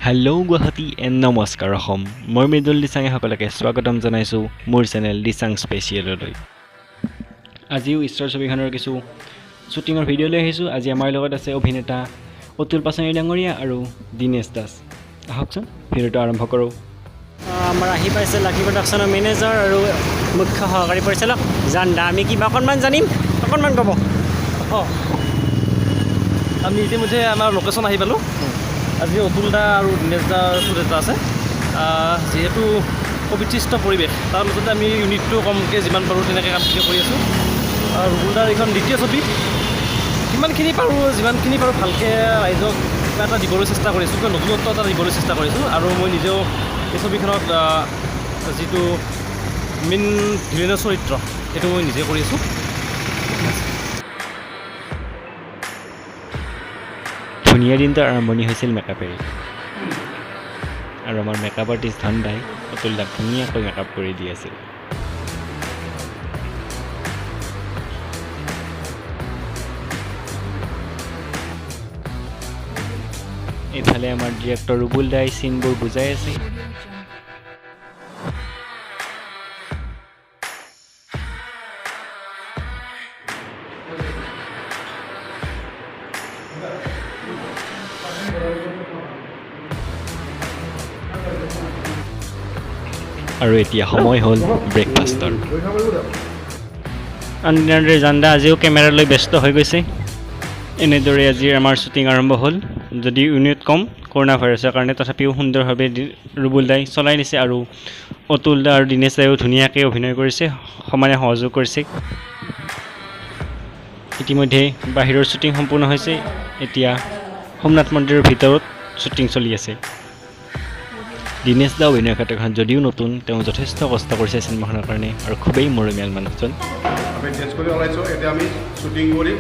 Hello' Guwahati and নমস্কাৰ অসম। মই মৃদুল দিচাঙে সকলোকে স্বাগতম জনাইছোঁ মোৰ চেনেল দিচাং স্পেচিয়েললৈ। আজিও ঈশ্বৰ ছবিখনৰ কিছু শ্বুটিঙৰ ভিডিঅ' লৈ আহিছোঁ। আজি আমাৰ লগত আছে অভিনেতা অতুল পাচনি ডাঙৰীয়া আৰু দীনেশ দাস। আহকচোন ভিডিঅ'টো আৰম্ভ কৰোঁ। আমাৰ আহি পাইছে লাকি প্ৰডাকশ্যনৰ মেনেজাৰ আৰু মুখ্য সহকাৰী পৰিচালক জান দা। আমি কিবা অকণমান জানিম, অকণমান ক'ব। অঁ, আমি ইতিমধ্যে আমাৰ লোকেশ্যন আহি পালোঁ। আজি অতুল দা আৰু দীনেশ দাৰ শ্বুট এটা আছে। যিহেতু ক'ভিড সৃষ্ট পৰিৱেশ, তাৰ মাজতে আমি ইউনিটটো কমকৈ যিমান পাৰোঁ তেনেকৈ কামখিনি কৰি আছোঁ। আৰু ৰুবুল দাৰ এইখন দ্বিতীয় ছবি। কিমানখিনি পাৰোঁ, যিমানখিনি পাৰোঁ ভালকৈ ৰাইজক কিবা এটা দিবলৈ চেষ্টা কৰিছোঁ, কিবা নতুনত্ব এটা দিবলৈ চেষ্টা কৰিছোঁ। আৰু মই নিজেও এই ছবিখনত যিটো মেইন ভিলেইনৰ চৰিত্ৰ, সেইটো মই নিজে কৰি আছোঁ। ধুনীয়া দিনটোৰ আৰম্ভণি হৈছিল মেকআপেৰে আৰু আমাৰ মেকআপ আৰ্টিষ্ট ধন দাই অতুল দাক ধুনীয়াকৈ মেকআপ কৰি দি আছিল। এইফালে আমাৰ ডিৰেক্টৰ ৰুবুল দাই চিনবোৰ বুজাই আছে। আৰু এতিয়া সময় হ'ল ব্ৰেকফাষ্টৰ। আনদিনাৰ জান্দা আজিও কেমেৰা লৈ ব্যস্ত হৈ গৈছে। এনেদৰে আজিৰ আমাৰ শ্বুটিং আৰম্ভ হ'ল। যদি ইউনিট কম কৰোণা ভাইৰাছৰ কাৰণে, তথাপিও সুন্দৰভাৱে ৰুবুল দাই চলাই নিছে আৰু অতুল দা আৰু দীনেশ দায়ো ধুনীয়াকৈ অভিনয় কৰিছে, সমানে সহযোগ কৰিছে। ইতিমধ্যে বাহিৰৰ শ্বুটিং সম্পূৰ্ণ হৈছে। এতিয়া সোমনাথ মন্দিৰৰ ভিতৰত শ্বুটিং চলি আছে। দীনেশ দা অভিনয় ক্ষেত্ৰখনত যদিও নতুন, তেওঁ যথেষ্ট কষ্ট কৰিছে চিনেমাখনৰ কাৰণে আৰু খুবেই মৰমীয়াল মানুহজন। আমি ড্ৰেছ কৰি ওলাইছোঁ, এতিয়া আমি শ্বুটিং কৰিম।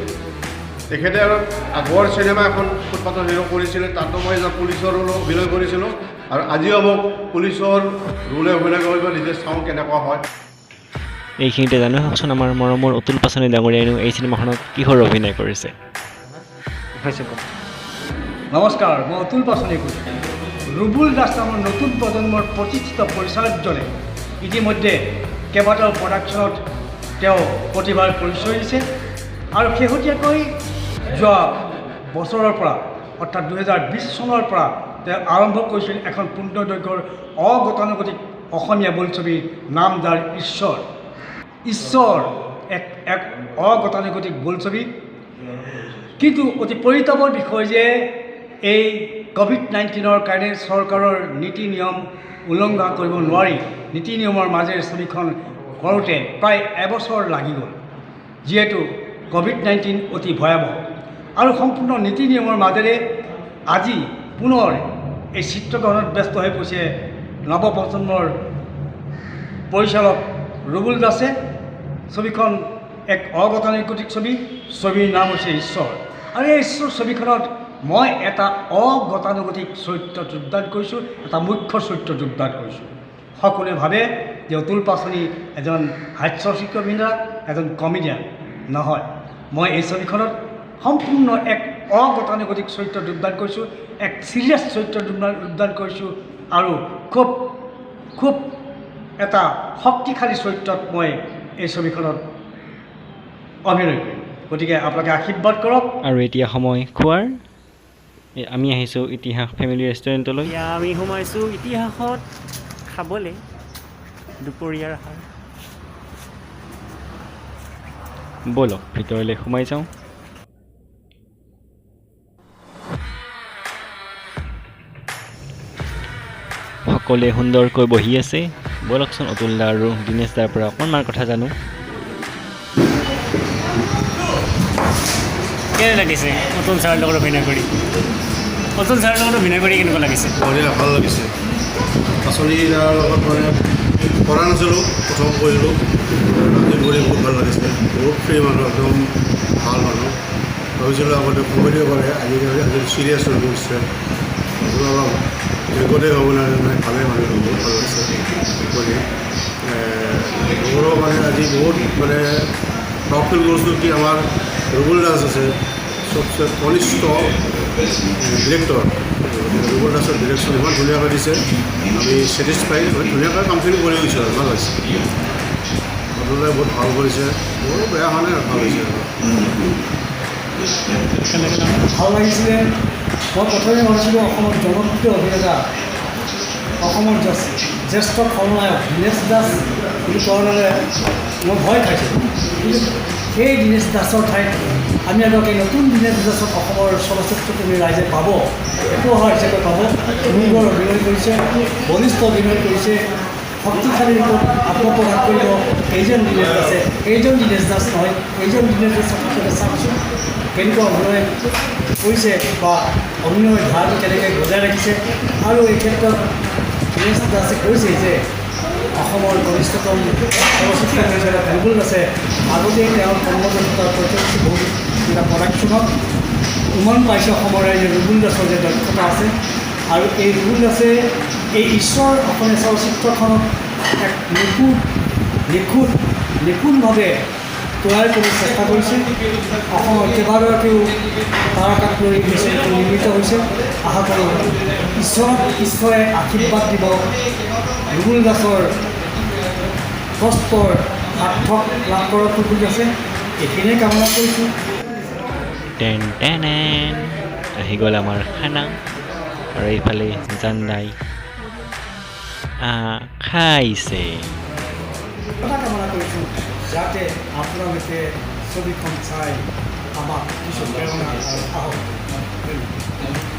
তেখেতে আৰু আগৰ চিনেমা এখন ফুটপাথৰ হিৰ' কৰিছিলে, তাতো মই এজন পুলিচৰ ৰোল অভিনয় কৰিছিলোঁ আৰু আজিও মোক পুলিচৰ ৰোলে অভিনয় কৰিব, নিজে চাওঁ কেনেকুৱা হয়। এইখিনিতে জানো আহকচোন আমাৰ মৰমৰ অতুল পাচনি ডাঙৰীয়াইনো এই চিনেমাখনত কিহৰ অভিনয় কৰিছে। নমস্কাৰ, মই অতুল পাচনিয়ে কৈছোঁ। ৰুবুল দাস নামৰ নতুন প্ৰজন্মৰ প্ৰতিষ্ঠিত পৰিচালকজনে ইতিমধ্যে কেইবাটাও প্ৰডাকশ্যনত তেওঁ প্ৰতিভাৰ পৰিচয় দিছে আৰু শেহতীয়াকৈ যোৱা বছৰৰ পৰা, অৰ্থাৎ 2020 চনৰ পৰা তেওঁ আৰম্ভ কৰিছিল এখন পূৰ্ণদৈৰ্ঘ্যৰ অগতানুগতিক অসমীয়া বোলছবি, নাম যাৰ ঈশ্বৰ। ঈশ্বৰ এক এক অগতানুগতিক বোলছবি। কিন্তু অতি পৰিতাপৰ বিষয় যে এই ক'ভিড-19ৰ কাৰণে চৰকাৰৰ নীতি নিয়ম উলংঘা কৰিব নোৱাৰি নীতি নিয়মৰ মাজেৰে ছবিখন কৰোঁতে প্ৰায় এবছৰ লাগি গ'ল। যিহেতু ক'ভিড-19 অতি ভয়াৱহ আৰু সম্পূৰ্ণ নীতি নিয়মৰ মাজেৰে আজি পুনৰ এই চিত্ৰগ্ৰহণত ব্যস্ত হৈ পৰিছে নৱপ্ৰজন্মৰ পৰিচালক ৰুবুল দাসে। ছবিখন এক অগতানুগতিক ছবি, ছবিৰ নাম হৈছে ঈশ্বৰ। আৰু এই ঈশ্বৰ ছবিখনত মই এটা অগতানুগতিক চৰিত্ৰ যোগদান কৰিছোঁ, এটা মুখ্য চৰিত্ৰ যোগদান কৰিছোঁ। সকলোৱে ভাবে যে অতুল পাচনি এজন হাস্যৰসিক অভিনেতা, এজন কমেডিয়ান। নহয়, মই এই ছবিখনত সম্পূৰ্ণ এক অগতানুগতিক চৰিত্ৰ যোগদান কৰিছোঁ, এক ছিৰিয়াছ চৰিত্ৰ যোগদান কৰিছোঁ আৰু খুব খুব এটা শক্তিশালী চৰিত্ৰত মই এই ছবিখনত অভিনয় কৰিম। গতিকে আপোনালোকে আশীৰ্বাদ কৰক। আৰু এতিয়া সময় খোৱাৰ। আমি আহিছোঁ ইতিহাস ফেমিলি ৰেষ্টুৰেণ্টলৈ। এতিয়া আমি সোমাইছোঁ ইতিহাসত খাবলৈ দুপৰীয়াৰ আহাৰ। ব'লক ভিতৰলৈ সোমাই যাওঁ। সকলোৱে সুন্দৰকৈ বহি আছে। ব'লকচোন অতুল দা আৰু দীনেশ দাৰ পৰা অকণমান কথা জানো। কেনে লাগিছে অতুল ছাৰৰ লগত অভিনয় কৰি? অতুল ছাৰৰ লগত অভিনয় কৰি কেনেকুৱা লাগিছে? বঢ়িয়া, ভাল লাগিছে। পাচনি দাৰ লগত মানে কৰা নাছিলোঁ, প্ৰথম কৰিলোঁ, আজি কৰি বহুত ভাল লাগিছে। বহুত ফ্ৰী মানুহ, একদম ভাল মানুহ। ভাবিছিলোঁ আগতে কমেডি কৰে, আজিকালি আজি চিৰিয়াছ হৈ গৈছে। অলপ ৰেকৰ্ডেই হ'ব নাই, ভালেই মানুহ, বহুত ভাল লাগিছে কৰি। মোৰো মানে আজি বহুত মানে প্ৰাউড ফিল কৰিছোঁ কি আমাৰ ৰুবুল দাস আছে, চবচে কনিষ্ঠ ডিৰেক্টৰ ৰুবুল দাস। দাসৰ ডিৰেকশ্যন ইমান ধুনীয়াকৈ দিছে, আমি ছেটিছফাইড। ধুনীয়াকৈ কামখিনি কৰি গৈছোঁ আৰু ভাল হৈছে। অতুল দাই বহুত ভাল কৰিছে, বহুত বেয়া হোৱা নাই আৰু ভাল হৈছে আৰু। ভাল লাগিছিলে। মই প্ৰথমে ভাবিছিলোঁ অসমৰ জনপ্ৰিয় অভিনেতা, অসমৰ জ্যেষ্ঠ খলনায়ক দীনেশ দাস বুলি কোৱাৰ লগে মই ভয় খাইছিলোঁ। কিন্তু সেই দীনেশ দাসৰ ঠাইত আমি এগৰাকী নতুন দীনেশ দাসক অসমৰ চলচ্চিত্ৰপ্ৰেমী ৰাইজে পাব, উপহাৰ হিচাপে পাব। সুন্দৰ অভিনয় কৰিছে, বলিষ্ঠ অভিনয় কৰিছে, শক্তিশালী ৰূপত আত্মপ্ৰকাশ কৰিব এইজন দীনেশ দাসে। এইজন দীনেশ দাস নহয়, এইজন দীনেশ দাসক আপোনালোকে চাওকচোন, কেনেকুৱা অভিনয় কৰিছে বা অভিনয়ৰ ধাৰাটো কেনেকৈ বজাই ৰাখিছে। আৰু এই ক্ষেত্ৰত দীনেশ দাসে কৈছে যে অসমৰ কনিষ্ঠতম চলচ্চিত্ৰ পৰিচালক ৰুবুল দাসে আগতেই তেওঁৰ কৰ্মদক্ষতাৰ পৰিচয় দিছে। বহুতকেইটা প্ৰডাকশ্যনত উমান পাইছে অসমৰ ৰাইজে ৰুবুল দাসৰ যে দক্ষতা আছে। আৰু এই ৰুবুল দাসে এই ঈশ্বৰ অসমীয়া চলচ্চিত্ৰখনক এক নিখুঁত নিখুঁত নিপুণভাৱে তৈয়াৰ কৰিব চেষ্টা কৰিছে। অসমৰ কেইবাগৰাকীও তাৰকাক লৈ এই ছবিখন নিৰ্মিত হৈছে। আশা কৰোঁ ঈশ্বৰক ঈশ্বৰে আশীৰ্বাদ দিব, ৰুবুল দাসৰ কষ্টৰ সাৰ্থক লাভ কৰক ৰুবুল দাসে, এইখিনিয়ে কামনা কৰিছোঁ। টেন টেন, আহি গ'ল আমাৰ খানা। আৰু এইফালে জানদাই খাইছে। এটা কামনা কৰিছোঁ, যাতে আপোনালোকে ছবিখন চাই আমাক কিছু প্ৰেৰণা আৰু সাহস দিয়ে। ধন্যবাদ।